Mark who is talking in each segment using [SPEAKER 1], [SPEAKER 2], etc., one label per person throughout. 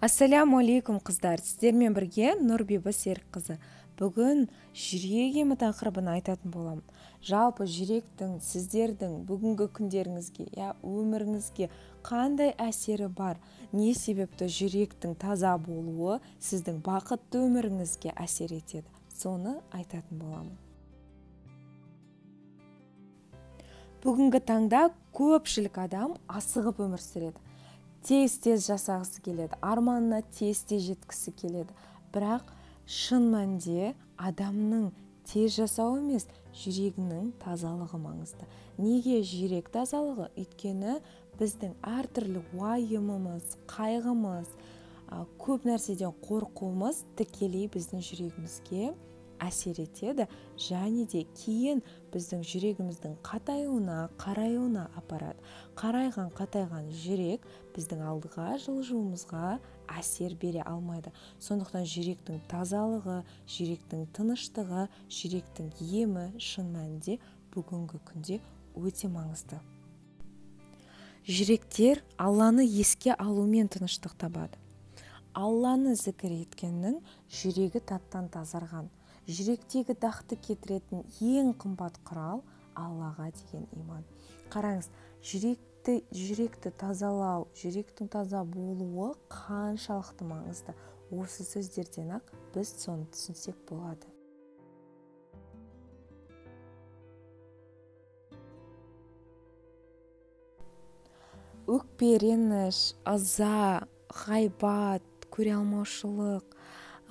[SPEAKER 1] Ассаляму алейкум, қыздар. Сіздермен бірге Нұрбибі Серікқызы. Бүгін жүрек емі тақырыбын айтатын боламын. Жалпы жүректің сіздердің бүгінгі күндеріңізге, я өміріңізге қандай әсері бар? Не себепті жүректің таза болуы сіздің бақытты өміріңізге әсер етеді? Соны айтатын боламын. Бүгінгі таңда көпшілік адам асығып өмір сүреді. Тез-тез жасағысы келеді, арманына тез-тез жеткісі келеді. Бірақ шын мәнінде адамның тез жасауы емес, жүрегінің тазалығы маңызды. Неге жүрек тазалығы? Өйткені біздің әртүрлі уайымымыз, қайғымыз, көп нәрседен қорқуымыз тікелей біздің жүрегімізге әсер етеді және де кейін біздің жүрегіміздің қатаюына, қараюына апарады. Қарайған, қатайған жүрек біздің алдыға жылжуымызға әсер бере алмайды. Сондықтан жүректің тазалығы, жүректің тыныштығы, жүректің емі шын мәнінде бүгінгі күнде өте маңызды. Жүректер Алланы еске алумен тыныштық табады. Алланы зікір еткеннің жүрегі таттан тазарған. Жүректегі дақты кетіретін ең қымбат құрал Аллаға деген иман. Қараңыз, жүректі тазалау, жүректің таза болуы қаншалықты маңызды. Осы сөздерден ақ біз соны түсінсек болады. Өкпе, реніш, ыза, ғайбат, көре алмаушылық,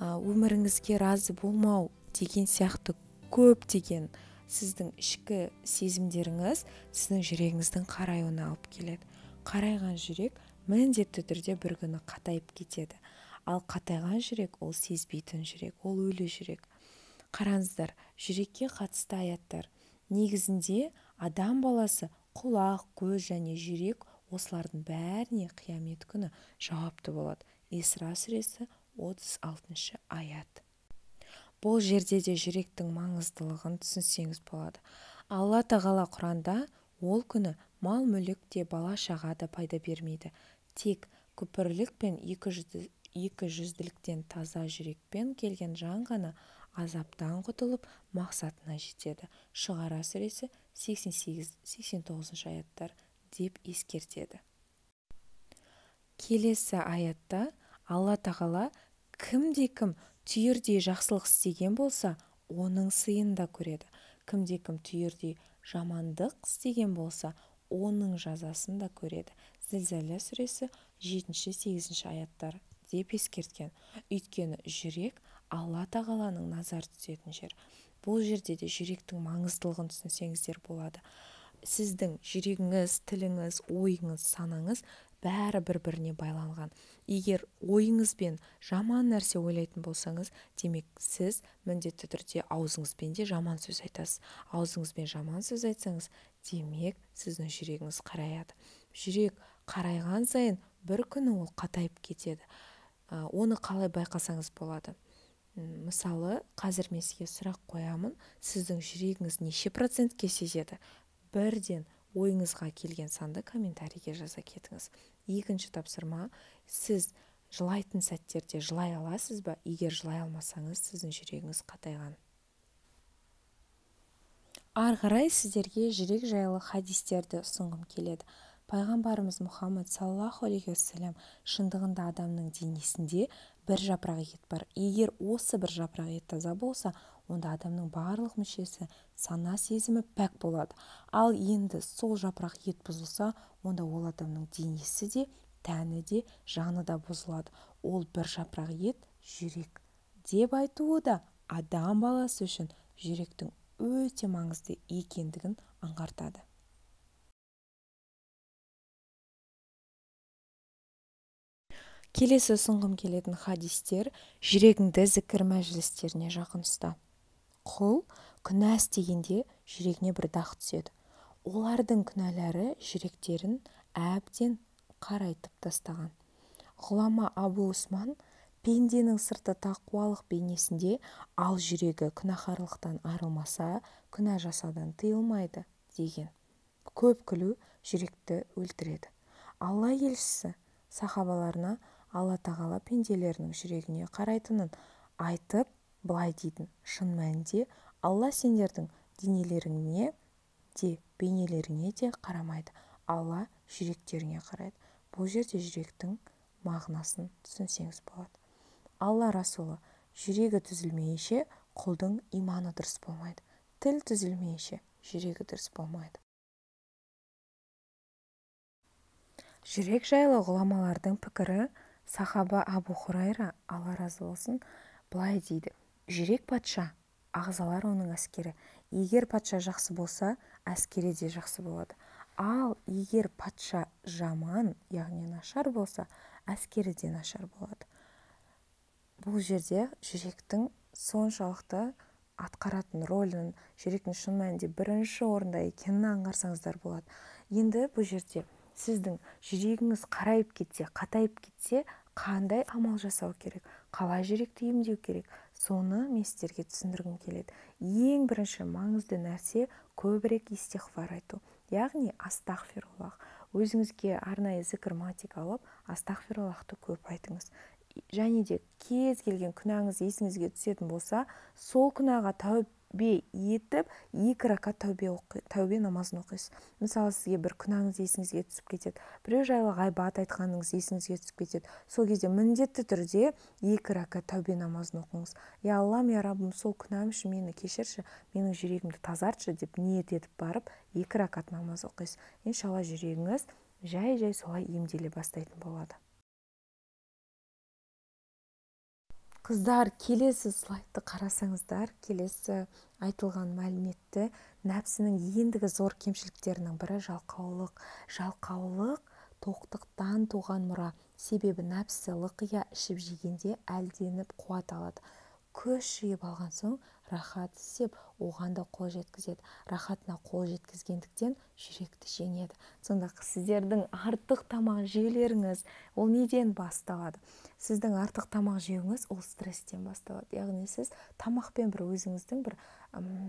[SPEAKER 1] өміріңізге разы болмау деген сияқты көптеген сіздің ішкі сезімдеріңіз сіздің жүрегіңіздің қараюына алып келеді. Қарайған жүрек міндетті түрде бір күні қатайып кетеді. Ал қатайған жүрек ол сезбейтін жүрек, ол өлі жүрек. Қараңыздар, жүрекке қатысты аяттар. Негізінде адам баласы құлақ, көз және жүрек осылардың бәріне қиямет күні жауапты болады. Исра сүресі 36 аят. Бұл жерде де жүректің маңыздылығын түсінсеңіз болады. Алла Тағала Құранда ол күні мал-мүлік те бала-шаға да пайда бермейді. Тек күпірлік пен екі жүзділіктен таза жүрекпен келген жан ғана азаптан құтылып мақсатына жетеді. Шығара сүресі 88-89 аяттар деп ескертеді. Келесі аятта Алла Тағала кімде-кім түйірдей жақсылық істеген болса, оның сыйын да көреді. Кімде-кім түйірдей жамандық істеген болса, оның жазасын да көреді. Зілзала сүресі 7-8 аяттар деп ескерткен. Өйткені жүрек Алла Тағаланың назары түсетін жер. Бұл жерде де жүректің маңыздылығын түсінсеңіздер болады. Сіздің жүрегіңіз, тіліңіз, ойыңыз, санаңыз бәрі бір-біріне байланған. Егер ойыңызбен жаман нәрсе ойлайтын болсаңыз, демек сіз міндетті түрде аузыңызбен де жаман сөз айтасыз. Аузыңызбен жаман сөз айтсаңыз, демек сіздің жүрегіңіз қараяды. Жүрек қарайған сайын бір күні ол қатайып кетеді. Оны қалай байқасаңыз болады? Мысалы, қазір мен сізге сұрақ қоямын, сіздің жүрегіңіз неше процентке сезеді? Бірден ойыңызға келген санды комментарийге жаза кетіңіз. Екінші тапсырма, сіз жылайтын сәттерде жылай аласыз ба? Егер жылай алмасаңыз, сіздің жүрегіңіз қатайған. Ары қарай сіздерге жүрек жайлы хадистерді ұсынғым келеді. Пайғамбарымыз Мұхаммад саллаллаху алейхи уассалам шындығында адамның денесінде бір жапырақ ет бар. Егер осы бір жапырақ ет таза болса, онда адамның барлық мүшесі, сана сезімі пәк болады. Ал енді сол жапырақ ет бұзылса, онда ол адамның денесі де, тәні де, жаны да бұзылады. Ол бір жапырақ ет жүрек деп айтуы да адам баласы үшін жүректің өте маңызды екендігін аңғартады. Келесі ұсынғым келетін хадистер жүрегіңді зікір мәжілістеріне жақын ұста. Құл күнә істегенде жүрегіне бір дақ түседі. Олардың күнәлары жүректерін әбден қарайтып тастаған. Ғұлама Абу Усман пенденің сырты тақуалық бейнесінде, ал жүрегі күнәһарлықтан арылмаса, күнә жасаудан тыйылмайды деген. Көп күлу жүректі өлтіреді. Алла елшісі сахабаларына Алла тағала пенделерінің жүрегіне қарайтынын айтып, былай дейтін: шын мәнінде Алла сендердің денелеріңе де, бейнелеріңе де қарамайды, Алла жүректеріңе қарайды. Бұл жерде жүректің мағынасын түсінсеңіз болады. Алла Расулы: жүрегі түзілмейінше құлдың иманы дұрыс болмайды, тіл түзілмейінше жүрегі дұрыс болмайды. Жүрек жайлы ғұламалардың пікірі. Сахаба Абу Хурайра, Алла разы болсын, былай дейді: жүрек патша, ағзалар оның әскері. Егер патша жақсы болса, әскері де жақсы болады. Ал егер патша жаман, яғни нашар болса, әскері де нашар болады. Бұл жерде жүректің соншалықты атқаратын рөлін, жүректің шын мәнінде бірінші орында екенін аңғарсаңыздар болады. Енді бұл жерде сіздің жүрегіңіз қарайып кетсе, қатайып кетсе, қандай амал жасау керек, қалай жүректі емдеу керек, соны мен сіздерге түсіндіргім келеді. Ең бірінші маңызды нәрсе көбірек истиғфар айту, яғни астағфируллах. Өзіңізге арнайы зікір матик алып, астағфируллахты көп айтыңыз. Және де кез келген күнәңіз есіңізге түсетін болса, сол күнәға тәубе етіп, 2 ракат тәубе намазын оқисыз. Мысалы, сізге бір күнәңіз есіңізге түсіп кетеді, біреу жайлы ғайбат айтқаныңыз есіңізге түсіп кетеді. Сол кезде міндетті түрде 2 ракат тәубе намазын оқыңыз. Я Аллам, я Раббым, сол күнәм үшін мені кешірші, менің жүрегімді тазартшы деп ниет етіп барып, 2 ракат намаз оқисыз. Иншалла, жүрегіңіз жай-жай солай емделе бастайтын болады. Қыздар, келесі слайдты қарасаңыздар, келесі айтылған мәліметті, нәпсінің ендігі зор кемшіліктерінің бірі жалқаулық. Жалқаулық тоқтықтан туған мұра. Себебі нәпсі лықия ішіп жегенде әлденіп қуат алады. Күш жиып алған соң рахат іздеп, оған да қол жеткізеді. Рахатына қол жеткізгендіктен жүректі жеңеді. Сонда сіздердің артық тамақ жеулеріңіз ол неден басталады? Сіздің артық тамақ жеуіңіз ол стресстен басталады. Яғни сіз тамақпен бір өзіңіздің бір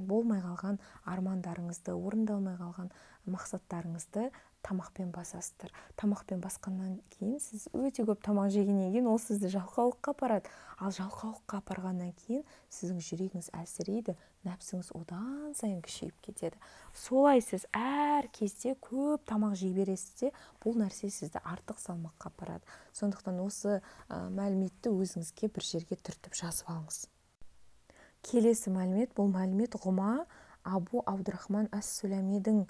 [SPEAKER 1] болмай қалған армандарыңызды, орындалмай қалған мақсаттарыңызды тамақпен басасыздар. Тамақпен басқаннан кейін сіз өте көп тамақ жегеннен кейін ол сізді жалқаулыққа апарады. Ал жалқаулыққа апарғаннан кейін сіздің жүрегіңіз әлсірейді, нәпсіңіз одан сайын күшейіп кетеді. Солай сіз әр кезде көп тамақ жей бересіз де, бұл нәрсе сізді артық салмаққа апарады. Сондықтан осы мәліметті өзіңізге бір жерге түртіп жазып алыңыз. Келесі мәлімет, бұл мәлімет Ғұма Абу Абдурахман әс-Сүләмидің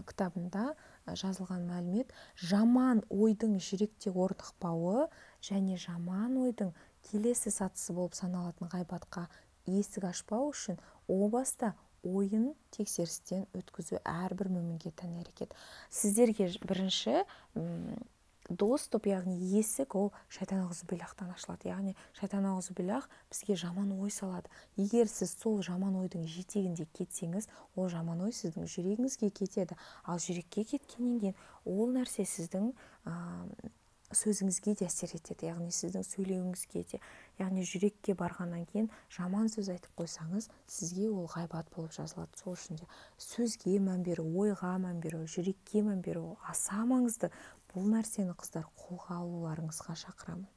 [SPEAKER 1] кітабында жазылған мәлімет. Жаман ойдың жүректе орнықпауы және жаман ойдың келесі сатысы болып саналатын ғайбатқа есік ашпау үшін о баста ойын тексерістен өткізу әрбір мүмінге тән әрекет. Сіздерге бірінші доступ, яғни есік, ол шайтан ағузубиллахтан ашылады. Яғни шайтан ағузубиллах бізге жаман ой салады. Егер сіз сол жаман ойдың жетегінде кетсеңіз, ол жаман ой сіздің жүрегіңізге кетеді. Ал жүрекке кеткеннен кейін ол нәрсе сіздің сөзіңізге де әсер етеді, яғни сіздің сөйлеуіңізге де. Яғни жүрекке барғаннан кейін жаман сөз айтып қойсаңыз, сізге ол ғайбат болып жазылады. Сол үшін де сөзге мән беру, ойға мән беру, жүрекке мән беру аса маңызды. Бұл нәрсені қыздар қолға алуларыңызға шақырамын.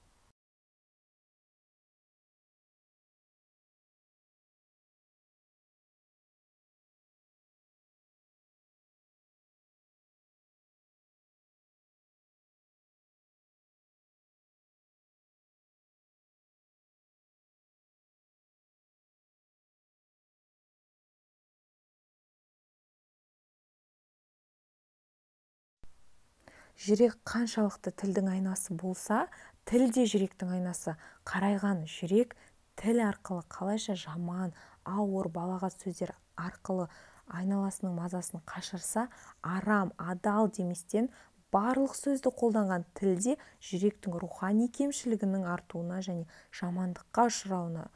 [SPEAKER 1] Жүрек қаншалықты тілдің айнасы болса, тіл де жүректің айнасы. Қарайған жүрек тіл арқылы қалайша жаман, ауыр, балағат сөздер арқылы айналасының мазасын қашырса, арам, адал деместен барлық сөзді қолданған тілде жүректің рухани кемшілігінің артуына және жамандыққа ұшырауына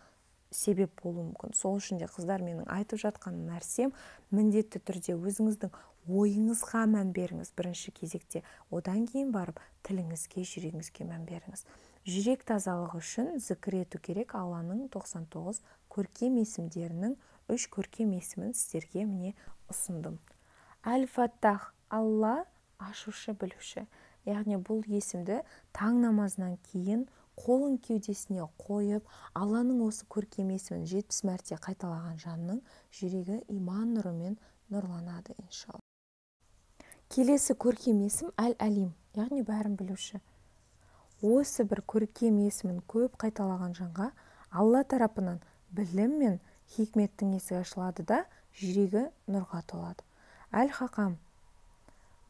[SPEAKER 1] себеп болуы мүмкін. Сол үшін де қыздар, менің айтып жатқан нәрсем, міндетті түрде өзіңіздің ойыңызға мән беріңіз бірінші кезекте, одан кейін барып тіліңізге, жүрегіңізге мән беріңіз. Жүрек тазалығы үшін зікір ету керек. Алланың 99 көркем есімдерінің 3 көркем есімін сіздерге міне ұсындым. Әл-Фаттах, Алла ашушы, білуші. Яғни бұл есімді таң намазынан кейін қолын кеудесіне қойып, Алланың осы көркем есімін 70 мәрте қайталаған жанның жүрегі иман нұрымен нұрланады, иншалла. Келесі көркем есім Әл-Әлим, яғни бәрін білуші. Осы бір көркем есімін көп қайталаған жанға Алла тарапынан білім мен хикметтің есігі ашылады да, жүрегі нұрға толады. Әл-Хақам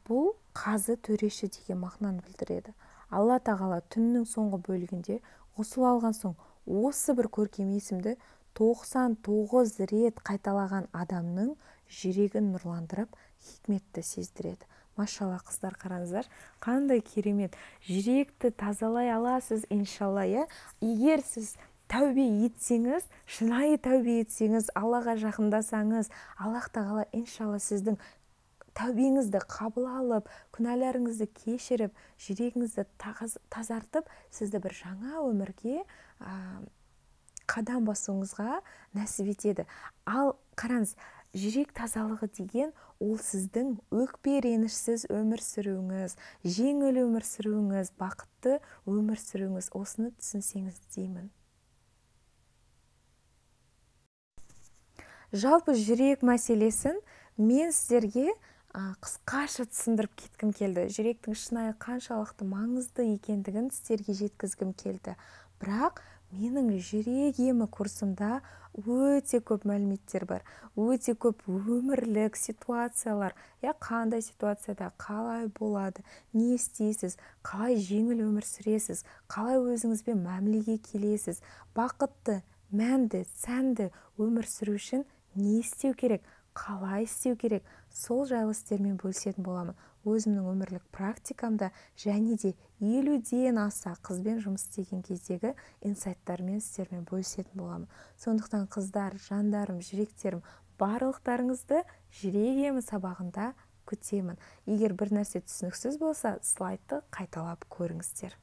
[SPEAKER 1] бұл қазы төреші деген мағынаны білдіреді. Алла тағала түннің соңғы бөлігінде ғұсыл алған соң осы бір көркем есімді 99 рет қайталаған адамның жүрегін нұрландырып, хикметті сездіреді. Машалла, қыздар, қараңыздар, қандай керемет. Жүректі тазалай аласыз, иншалла, иә? Егер сіз тәубе етсеңіз, шынайы тәубе етсеңіз, Аллаға жақындасаңыз, Аллах тағала иншалла сіздің тәубеңізді қабыл алып, күнәларыңызды кешіріп, жүрегіңізді тазартып, сізді бір жаңа өмірге қадам басуыңызға нәсіп етеді. Ал қараңыз, жүрек тазалығы деген ол сіздің өкпе ренішсіз өмір сүруіңіз, жеңіл өмір сүруіңіз, бақытты өмір сүруіңіз. Осыны түсінсеңіз деймін. Жалпы жүрек мәселесін мен сіздерге қысқаша түсіндіріп кеткім келді. Жүректің шынайы қаншалықты маңызды екендігін сіздерге жеткізгім келді. Бірақ менің жүрек емі курсымда өте көп мәліметтер бар, өте көп өмірлік ситуациялар. Я қандай ситуацияда қалай болады, не істейсіз, қалай жеңіл өмір сүресіз, қалай өзіңізбен мәмілеге келесіз, бақытты, мәнді, сәнді өмір сүру үшін не істеу керек, қалай істеу керек, сол жайлы сіздермен бөлісетін боламын. Өзімнің өмірлік практикамда және де 50-ден аса қызбен жұмыс істеген кездегі инсайттармен сіздермен бөлісетін боламын. Сондықтан қыздар, жандарым, жүректерім, барлықтарыңызды жүрек емі сабағында күтемін. Егер бір нәрсе түсініксіз болса, слайдты қайталап көріңіздер.